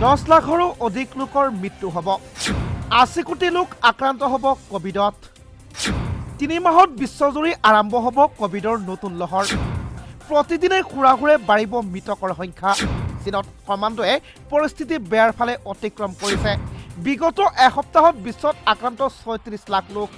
10 লাখৰো অধিক লোকৰ মৃত্যু হ'ব। 80 কোটি লোক আক্ৰান্ত হ'ব কভিডত। 3 মাহত বিশ্বজুৰি আৰম্ভ হ'ব কভিডৰ নতুন লহৰ। প্ৰতিদিনে হোৰাহোৰে বাঢ়িব মৃতকৰ সংখ্যা। চীনত ক্ৰমান্বয়ে পৰিস্থিতি বেয়াৰ ফালে অতিক্ৰম কৰিছে। বিগত এসপ্তাহত বিশ্বত আক্ৰান্ত 36 লাখ লোক।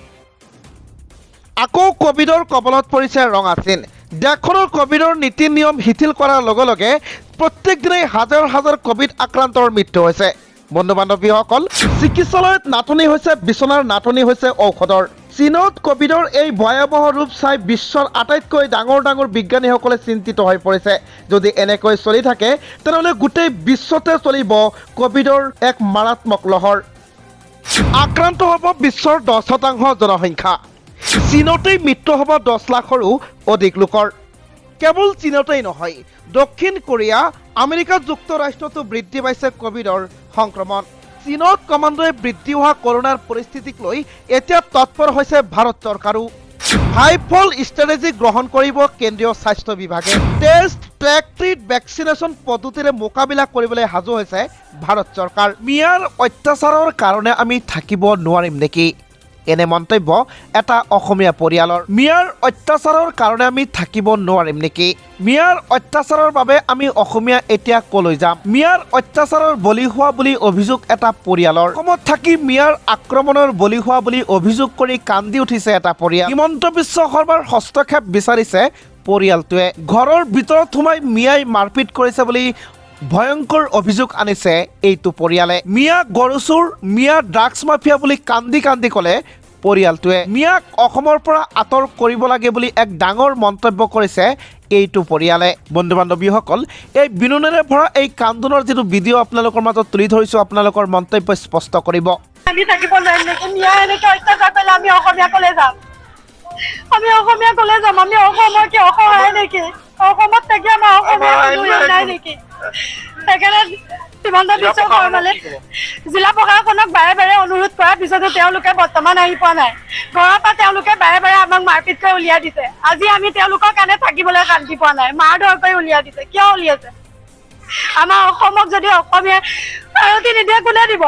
আকৌ কভিডৰ কবলত পৰিছে ৰঙা চীন। দেশখনৰ কভিডৰ নীতি নিয়ম শিথিল কৰাৰ লগে লগে প্ৰত্যেক দিনাই হাজাৰ হাজাৰ কভিড আক্ৰান্তৰ মৃত্যু হৈছে। বন্ধু বান্ধৱীসকল, চিকিৎসালয়ত নাটনি হৈছে বিচনাৰ, নাটনি হৈছে ঔষধৰ। চীনত কভিডৰ এই ভয়াৱহ ৰূপ চাই বিশ্বৰ আটাইতকৈ ডাঙৰ ডাঙৰ বিজ্ঞানীসকলে চিন্তিত হৈ পৰিছে। যদি এনেকৈ চলি থাকে, তেনেহ'লে গোটেই বিশ্বতে চলিব কভিডৰ এক মাৰাত্মক লহৰ। আক্ৰান্ত হ'ব বিশ্বৰ 10% জনসংখ্যা। চীনতেই মৃত্যু হ'ব 10 লাখৰো অধিক লোকৰ। কেৱল চীনতেই নহয়, দক্ষিণ কোৰিয়া, আমেৰিকা যুক্তৰাষ্ট্ৰতো বৃদ্ধি পাইছে কভিডৰ সংক্ৰমণ। চীনত ক্ৰমান্বয়ে বৃদ্ধি হোৱা কৰোণাৰ পৰিস্থিতিক লৈ এতিয়া তৎপৰ হৈছে ভাৰত চৰকাৰো। ফাইভ ফল্ড ষ্ট্ৰেটেজি গ্ৰহণ কৰিব কেন্দ্ৰীয় স্বাস্থ্য বিভাগে। টেষ্ট, ট্ৰেক, ট্ৰিট, ভেকচিনেশ্যন পদ্ধতিৰে মোকাবিলা কৰিবলৈ সাজু হৈছে ভাৰত চৰকাৰ। মিয়াৰ অত্যাচাৰৰ কাৰণে আমি থাকিব নোৱাৰিম নেকি? এনে মন্তব্য এটা অসমীয়া পৰিয়ালৰ। মিয়াৰ অত্যাচাৰৰ কাৰণে আমি থাকিব নোৱাৰিম নেকি? মিয়াৰ অত্যাচাৰৰ বাবে আমি অসমীয়া এতিয়া কলৈ যাম? মিয়াৰ অত্যাচাৰৰ বলি হোৱা বুলি অভিযোগ এটা পৰিয়ালৰ। অসমত থাকি মিয়াৰ আক্ৰমণৰ বলি হোৱা বুলি অভিযোগ কৰি কান্দি উঠিছে এটা পৰিয়াল। হিমন্ত বিশ্ব শৰ্মাৰ হস্তক্ষেপ বিচাৰিছে পৰিয়ালটোৱে। ঘৰৰ ভিতৰত সোমাই মিয়াই মাৰপিট কৰিছে বুলি ভয়ংকৰ অভিযোগ আনিছে এইটো পৰিয়ালে। মিয়া গৰুচোৰ, মিয়া ড্ৰাগছ মাফিয়া বুলি কান্দি কান্দি ক'লে পৰিয়ালটোৱে। মিয়াক অসমৰ পৰা আঁতৰ কৰিব লাগে বুলি এক ডাঙৰ মন্তব্য কৰিছে এইটো পৰিয়ালে। বন্ধু বান্ধৱীসকল, এই বিননেৰে ভৰা এই কান্দোনৰ যিটো ভিডিঅ' আপোনালোকৰ মাজত তুলি ধৰিছোঁ, আপোনালোকৰ মন্তব্য স্পষ্ট কৰিব। আমি থাকিব নোৱাৰিম নেকি? মিয়া এনেকে অত্যাচাৰ কৰিলে আমি অসমীয়া কলে যাম? আমি অসমীয়া কলে যাম? আমি অসমৰ কি অসহায় নেকি? অসমত থাকি আমাৰ অসমীয়া কোনো হেৰি নাই নেকি? সেইকাৰণে হিমন্ত বিশ্ব শৰ্মালে, জিলা প্ৰশাসনক বাৰে বাৰে অনুৰোধ কৰাৰ পিছতো তেওঁলোকে বৰ্তমান আহি পোৱা নাই। ঘৰৰ পৰা তেওঁলোকে বাৰে বাৰে আমাক মাৰপিট কৰি উলিয়াই দিছে। আজি আমি তেওঁলোকৰ কাৰণে থাকিবলৈ শান্তি পোৱা নাই। মাৰ ধৰ কৰি উলিয়াই দিছে। কিয় উলিয়াইছে? আমাৰ অসমক যদি অসমীয়া প্ৰায়ৰিটি নিদিয়ে, কোনে দিব?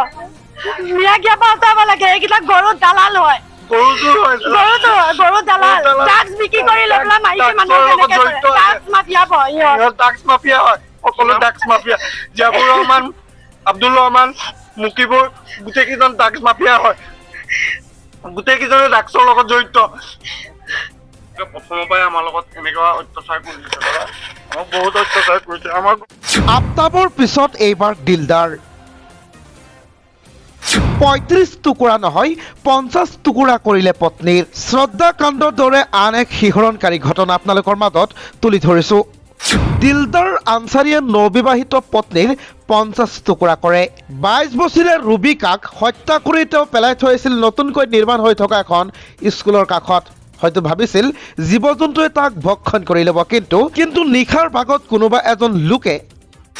মিয়াক ইয়াৰ পৰা আঁতৰাব লাগে। এইকেইটা গৰু দালাল হয়। গৰু চোৰ হয়। গৰু চোৰ হয়, গৰু দালাল। দালাল। ড্ৰাগছ বিক্ৰী কৰি লৈ পেলাই মাইকী মানুহ ড্ৰাগছৰ লগত কেনেকে কৰে। জড়িত আছে। ড্ৰাগছ মাফিয়া হয় সিহঁত। সিহঁত ড্ৰাগছ মাফিয়া হয়, সকলো ড্ৰাগছ মাফিয়া। জিয়াবুৰ ৰহমান, আব্দুল ৰহমান, মুকিবুৰ, গোটেইকেইজন ড্ৰাগছ মাফিয়া হয়। গোটেইকেইজনে ড্ৰাগছৰ লগত জড়িত। প্ৰথমৰ পৰাই আমাৰ লগত এনেকুৱা অত্যাচাৰ কৰিছে দাদা। আমাক বহুত অত্যাচাৰ কৰিছে আমাক। আফতাবৰ পিছত এইবাৰ দিলদাৰ। 35 টুকুৰা নহয়, 50 টুকুৰা কৰিলে পত্নীৰ। শ্ৰদ্ধা কাণ্ডৰ দৰে আন এক শিহৰণকাৰী ঘটনা আপোনালোকৰ মাজত তুলি ধৰিছো। দিলদাৰ আনচাৰীয়ে নৱবিবাহিত পত্নীৰ 50 টুকুৰা কৰে। 22 বছৰীয়া ৰুবিকাক হত্যা কৰি তেওঁ পেলাই থৈছিল নতুনকৈ নিৰ্মাণ হৈ থকা এখন স্কুলৰ কাষত। হয়তো ভাবিছিল জীৱ জন্তুৱে তাক ভক্ষণ কৰি ল'ব। কিন্তু নিশাৰ ভাগত কোনোবা এজন লোকে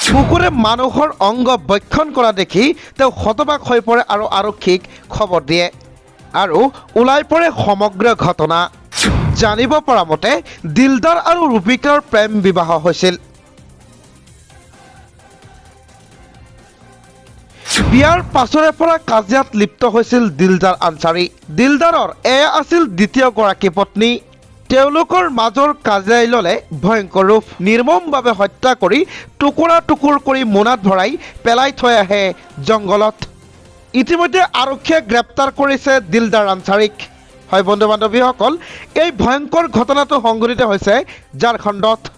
কুকুৰে মানুহৰ অংগ ভক্ষণ কৰা দেখি তেওঁ হতবাক হৈ পৰে আৰু আৰক্ষীক খবৰ দিয়ে আৰু ওলাই পৰে সমগ্ৰ ঘটনা। জানিব পৰা মতে, দিলদাৰ আৰু ৰূপিকাৰ প্ৰেম বিবাহ হৈছিল। বিয়াৰ পাছৰে পৰা কাজিয়াত লিপ্ত হৈছিল দিলদাৰ আনচাৰী। দিলদাৰৰ এয়া আছিল দ্বিতীয়গৰাকী পত্নী। তেওঁলোকৰ মাজৰ কাজিয়াই ল'লে ভয়ংকৰ ৰূপ। নিৰ্মমভাৱে হত্যা কৰি টুকুৰা টুকুৰ কৰি মোনাত ভৰাই পেলাই থৈ আহে জংঘলত। ইতিমধ্যে আৰক্ষীয়ে গ্ৰেপ্তাৰ কৰিছে দিলদাৰ আনচাৰীক। হয় বন্ধু বান্ধৱীসকল, এই ভয়ংকৰ ঘটনাটো সংঘটিত হৈছে ঝাৰখণ্ডত।